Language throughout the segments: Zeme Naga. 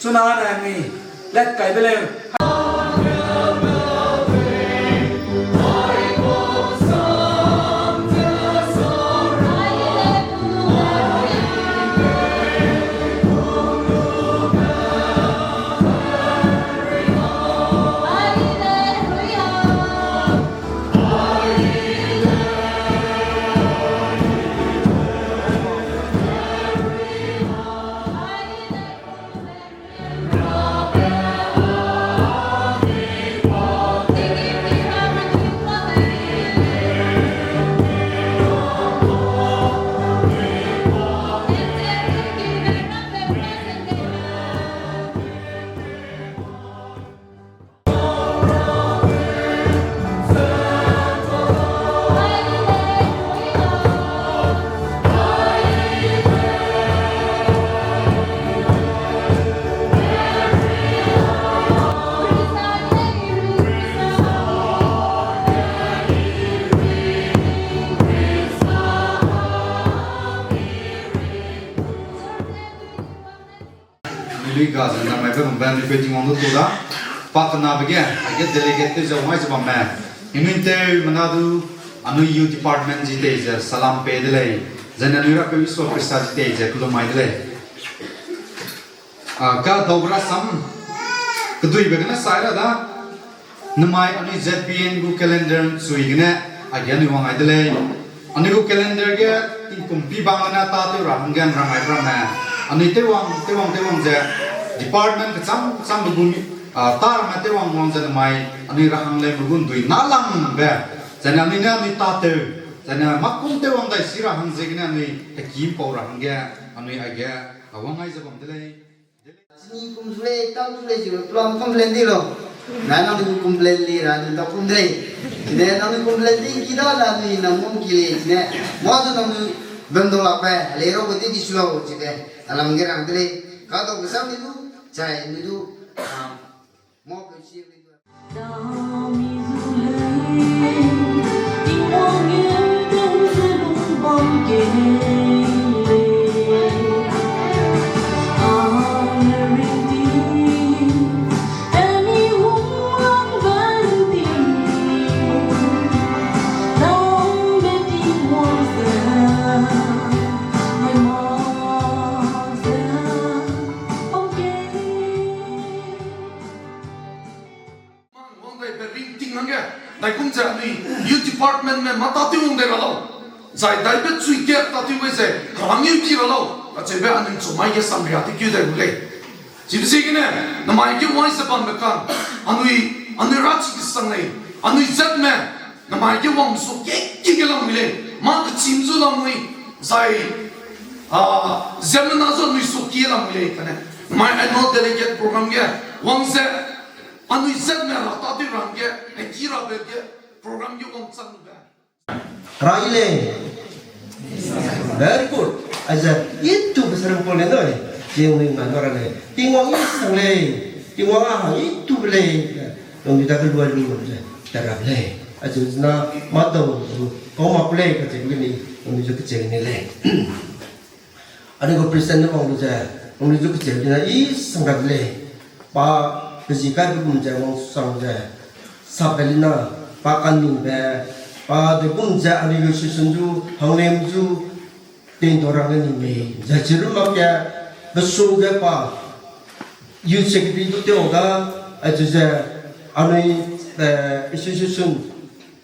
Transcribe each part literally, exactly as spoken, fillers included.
Chuna ne mi let kai beleu. Anui lui ga ze namai be bam be anui pe Tingwang du tu da. Pa kenabe ge, aige delegate tew ze wang ai ze bamme. Inui tew mena du, anui youth department ji tei ze salam pei de lei. Zene anui Rapeu Isua Khrista ji tei ze kelum mai de lei. A, ga dau ra sam, keduibe gene sai ra da. Namai anui Z B N gu calendar chui gene, aige anui wang ai de lei. Anui gu calendar ge tingkum pi bang gene tâtew ra hangge rang ai ramme. Anui tewwang, tewwang, tewwang ze department kecham, kechambe gu mi, a, tâ ramme tewwang wang ze namai anui ra hang lei me gu ndui na langbe. Zene anui ne anui tâtew. Zene makum tewwang dai si ra hang ziegene anui heki mpau ra hangge anui aige, a, wang ai ze bam de lei. Chini kum zu lei, tang zu lei, zibe plan complain di lo. Na nang du complain li ra, du ta kum de lei. Chine nang du complain di ki da na, du nang mong ki lei, chine. Mâ du nang du bendo lak pe, lei ro ko di di su lo, chine. Alam ge rang de lei. Ka do ke sam ni du, chai ni du, ah, mâ pe si lei du. Mang wang dai be ring ting hangge, dai kum ze anui youth department me mâ tâtew wang dai ra lau. Zai dai be chui ge tâtew gai ze, kalang eu ki ra lau. Kacheube anui chumai ge samria te keu dai gu lei. Chibe ziegene, namai ge wai ze bambe kang, anui, anui ra chi kesang lei, anui zatme, namai ge wang su ke ki ge lamui lei, mâ kechim zu lamui, zai, a, ziemmena zu anui su ki lamui lei, kane. Namai annual delegate program ge, wang ze, anui zatme ra tâtew ra hangge, e ki rabe ge, program ge wangchang lube. Rai lei. Very good. Aize, itu be serang pole noi. Jing ni ngai no ra lei. Tingwang i sang lei. Tingwang a hang itu be lei. Nang mi da ke luai lu ze. Tera lei. Aize na ma dau zu. Kau ma play ka che ni. Nang mi zu ke che ni lei. Anui gu president ne wang lu ze, wang lu zu kecheu dina i sang ra de lei. Pa pezi kai pe gum ze wang sang ze, sa pe lina, pa kaningbe, pa de gum ze anui gu session zu, hanglem zu, tendo rang ne ning mei. Ze chiru mak ge, pe sung ge pa, youth secretary du te wang da, aize ze, anui, eh, association,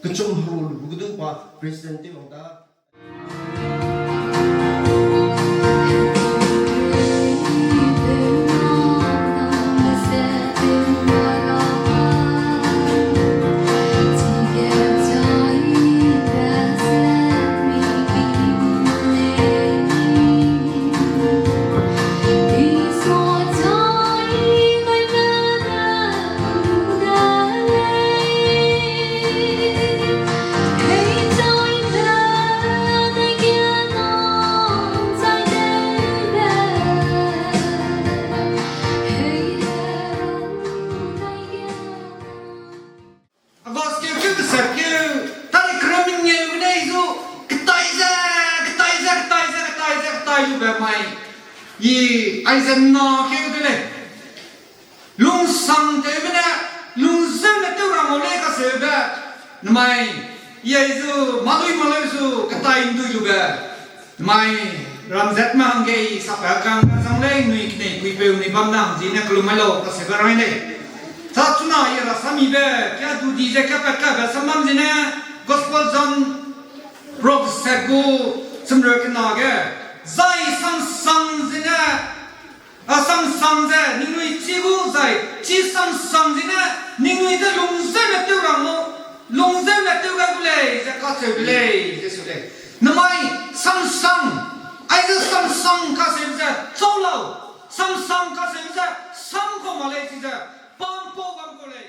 kechum hru lu bu ge du pa, president te wang da. August keu keu besak keu, tari keramin ngeu benei zu, ketai ze, ketai ze, ketai ze, ketai ze, ketai lu be mai. I, aize na keu de lei. Namai, i ai zu, malui malui zu, katai ndui lube. Namai, ramzatme hangge i sape kang kazang lei, nui kenei puipeu nui bam nang zine kelum mai lau, kaseube rai lei. Sa chuna i rasamibe, kia du di ze kapat kabe samam zine, Gospel John, Prog set gu, semreu kena ge, zai samsang zine, a samsang ze, ningnui chi gu zai, chi samsang zine, ningnui ze lungzeu ne tew rang lu, lungzeu ne tew gai gu lei, ze kacheu de lei, ze su lei. Namai samsang, aize samsang kaseu ze, chau lau, samsang kaseu ze, sam kau ma lei, chize, pam pau bam kau lei.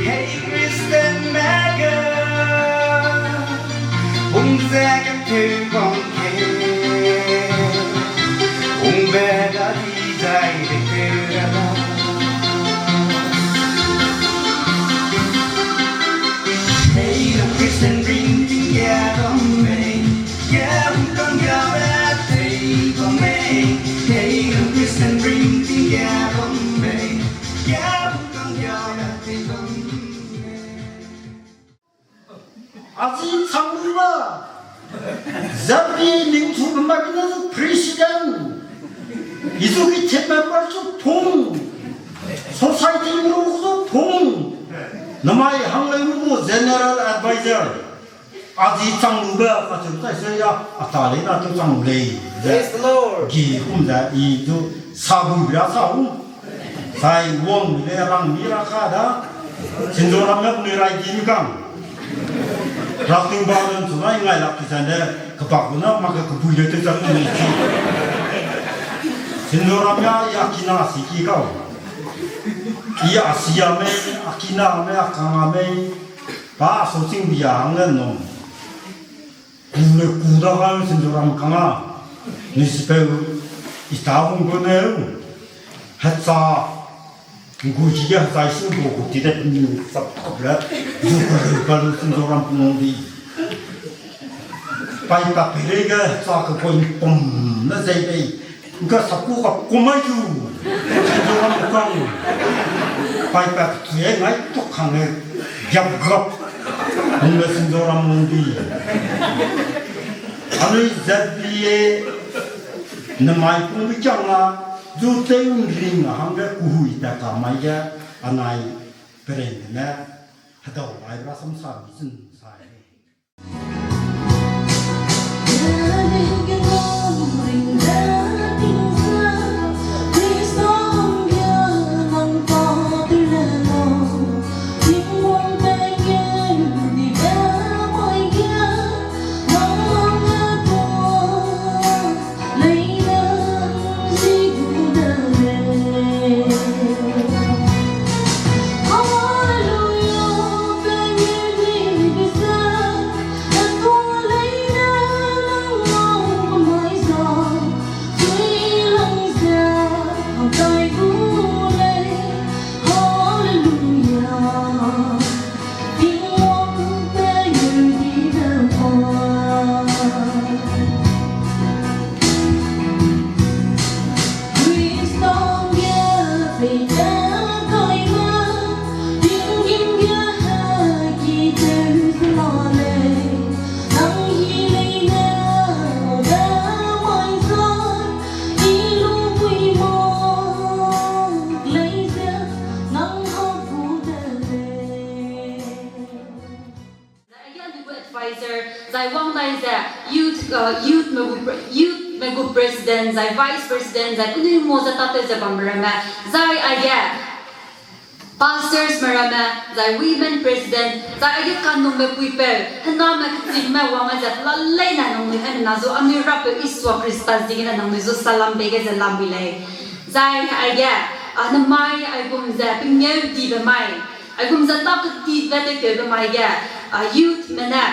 Hey Christian mega, hung ze kem teu bam ke, hung be da di zai de teu ra la. Hey Christian ring ting ya bam mei, ya hung kang ya be tei bam mei. Hey Christian ring ting ya bam mei. Azi chang lu ba, zapi ningchu mak ne zu president, i zu ki team member zu pung, society ru zu pung, namai hang lei lu bu general advisor. Azi chang lu be, kacheu tai se ya, a ta lei na tu chang lu lei. Praise the Lord. Gi kum ze, i zu, sa bu bia sa hu. Sai wang le rang mi ra ka da. Sinzoram me pui rai di mi kang. Rakting ba ran chu nai ngai lak ki zan de, kepak bu na ma ke kebui le te zan ni ki. Sinzoram ya, ya ki na si ki kau. I a si ya mei, a ki na mei, a kang a mei. Pa so ching bia hang le no. Ku le ku da ga Sinzoram kang a. Ni sipeu i ta hung gu ne u. Hecha. Ngu ji ge hecha i sing gu gu ti de ni sap kap le. Zu ka lu ka lu Sinzoram pung di. Pai pa pere ge hecha ke koi pum na zai bei. Nka sapu ka kumai zu, Sinzoram kang. Pai pa ki e ngai tuk kang e, gap gap. Nle Sinzoram mung di. Anui Z B A, namai pung bi chang a, zu tei un ring a hangge kuhui ta ka mai ge, anai pereng ne, hedau lai ra sam sa bi zun sa e. Advisor, zai wang dai ze, youth, uh, youth me, youth me gu president, zai vice president, zai penui mo ze tate ze bam ramme, zai aige pastors me ramme, zai women president, zai aige kanumbe puipeu, hename kechingme wang ze pelaleine nangnui hena zu anui Rapeu Isua Khrista ziegene nangnui zu salam pei ge ze lam bi lei. Zai aige, a, nemai aigum ze pengeu dibe mai, aigum ze ta ketibe tekeube mai ge, a, youth me ne,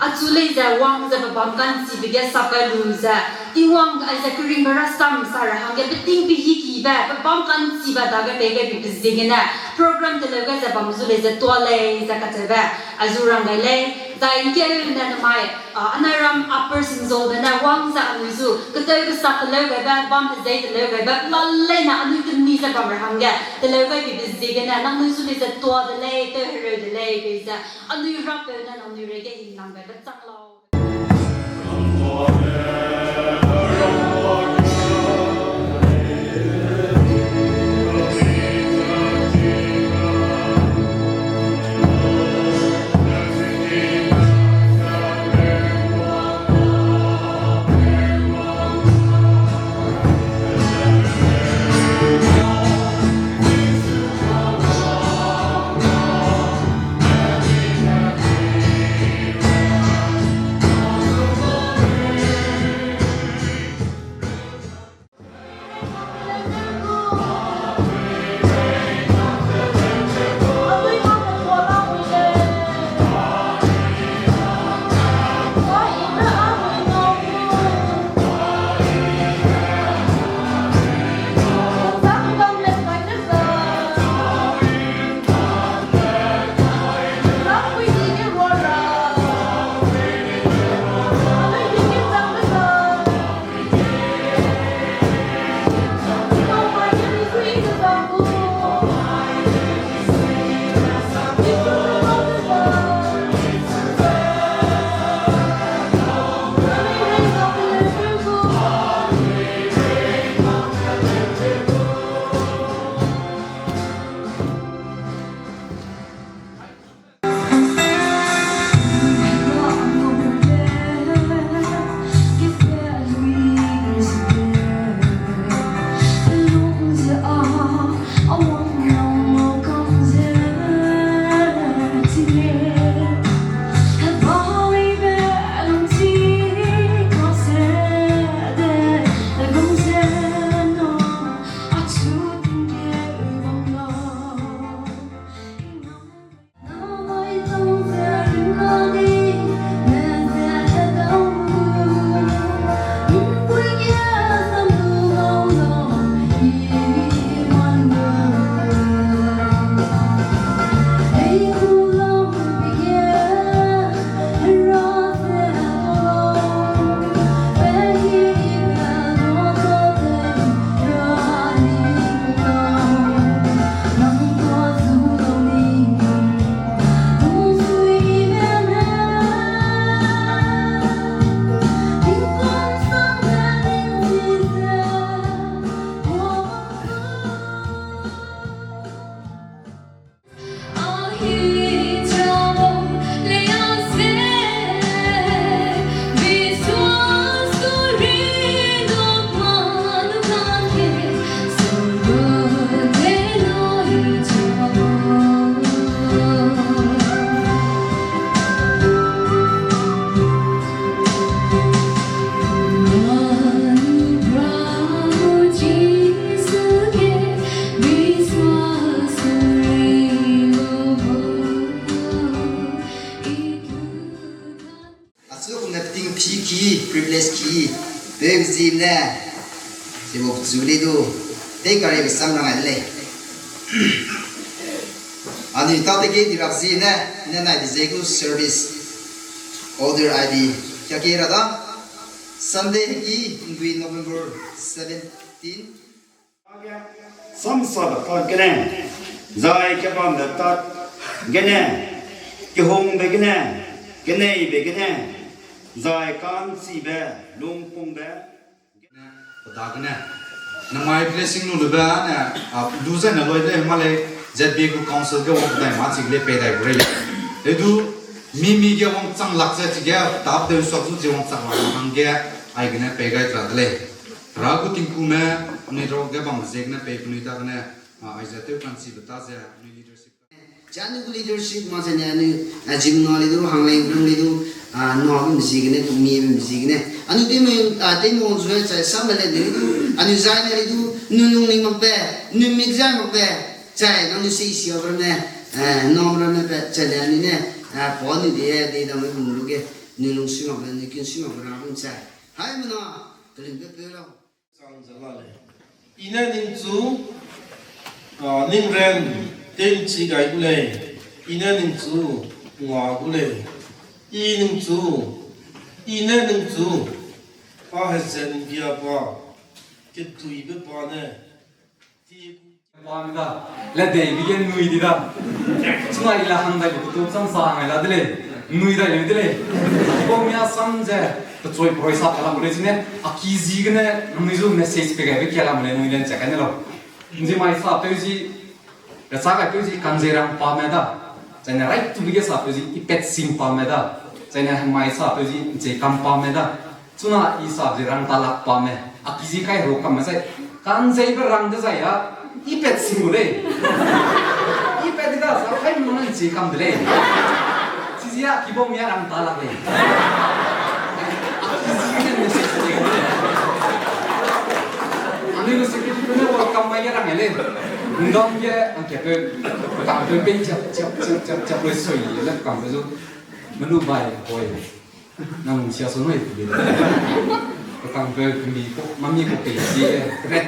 achu lei ze wang ze pebam ka'nchibe ge sap kai lu ze, Tingwang aize keringbe rasam sa ra hangge peting pehî kibe, pebam ka'nchibe dage pei gai bibe ziegene, program teleu gai ze bam zu lei ze tua lei ze kacheube, azu rang gai lei, zai ngkeu ne nemai, a, anai ram Upper Sinzolbe ne wang ze anui zu, keteu kesak teleu gaibe, bam hezei teleu gaibe, pelaleine anui keni ze bam ra hangge, teleu gai bibe ziegene, nangnui zu lei ze tua de lei, teu hereu de lei, pei ze, anui Rapeu ne nangnui reige hingnam gaibe chang lau. Achu kum ne peting pi ki, privilege ki, peu zim ne, se bo chu lei du, tei kare be sam rang ai de lei. Anui ta te ge di rak zi ne, ne nai di ze gu service order ai di, kia ke ra da. Sunday hegi, ngui November seventeen. Samsabe tat gene, zai kebambe tat gene, kehungbe gene, keneibe gene, zai ka'nchibe, lungpungbe, pe dagene, namai blessing lu lube ne, a, lu zai ne loi de ma lei, Z B A gu council ge wang dai ma chi le pei dai bu rei lei. Lei du, mi mi ge wangchang lak ze chige, tap de sak zu chi wangchang lak hangge, Aigene pei gai ra de lei. Hera gu tingkume, anui rau ge bam ziegene pei penui dagene, a, aize tew kanchibe ta ze, anui leadership. Ze anui gu leadership ma zene anui, a, zimna le du, hanglei rung le du, a, nua bam ziegene, tumi bam ziegene. Anui teimei, a, teimei zue chai sam le le du, anui zai le le du, nu lung ning makbe, nu mik zai makbe, chai nang nu sei sia bam ne, a, nua bam ne pe, chai le anui ne, a, pa anui de, de dam me bum lu ge, nu lung si makbe, nu kin si makbe ra bam chai. Hai mena, keling pe pe lau. Sang ze la lei. I ne ningchu, a, ning ren, tew'nchi gai gu lei. I ne ningchu, nga gu lei. I ningchu, i ne ningchu, a hezat ’mbia pa, keduibe pa ne, ti gu pa mi da, le dei bi ge nui di da. Chuna i la hang dai lu ketu sam sa hang la de lei. Nui dai lu de lei. Kau mia sam ze, pechoi proi sa ka la gu lei chine, a ki ziegene, nui zu message pe gaibe kia la mu lei nui le ’nchak kai ne lau. ’Nzi mai sapeu zi, kachâ kaipeu zi kanzei rang pa me da. Chai ne right to be ge sapeu zi ipat sim pa me da. Chai ne mai sapeu zi ’nchei kam pa me da. Chuna i sa ze rang talak pa me. A ki zi kai ru kam me sai. Kanzeibe rang dezai a, ipat sim gu lei. Ipat di da sa kai mena ’nchei kam de lei. Chizi a ki bau mia rang talak lei. A ki zi ne message lei. Anui gu secretary ne welcome mai ge rang lei. Ngam ge, angkapeu, kampeu pe chiap, chiap, chiap, chiap, chiap, le soi le kampeu zu. Menu bai, hoi. Nang lungsia su noi pe de. Kampeu kembi ko, mami ko pe si e. Red.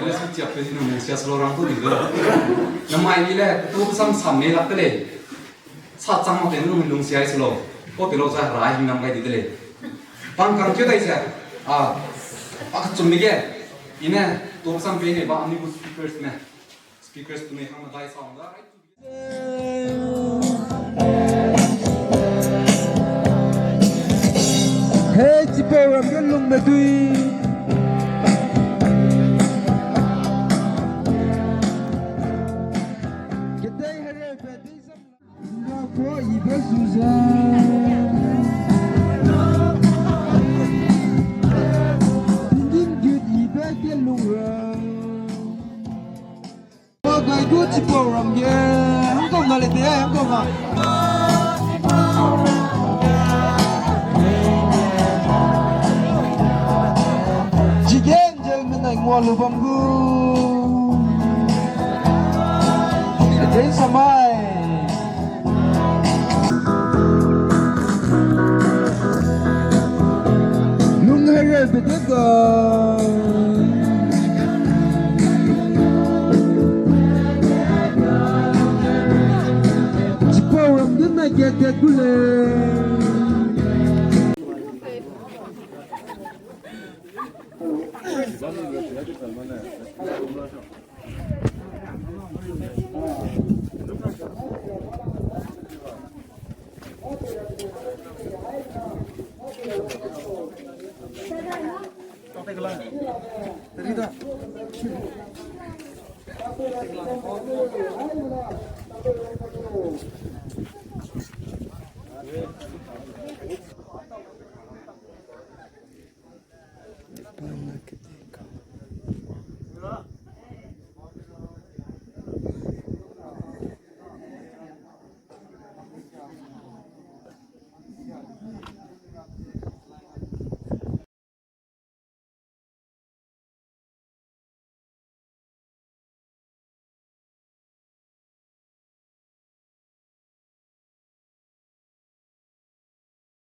Le su chiap pe nang lungsia su lo rang tu di de. Namai ni le, tu sam sam me lak te lei. Sa chang mak te nang lungsia su lo. Ko te lo sa ra hing nam gai di de lei. Pang kang keu dai se. A. A kachum ni ge. I ne, tu sam pe ne ba anui gu speakers ne. Speakers tu ne hang dai sa da. Hei, chipau ram ge lung medui. Kedei hereu pe dei zam. Nga ko ibe zu ze. Dingding gut ibe ge lung ra. Gai gu chipau ram ge, hangkau na le te, hangkau na. Chige angel menai ngua lu bam gu. Attention mai. Lung hereu pe de ga. Chipau ram ge na ge ge gu lei.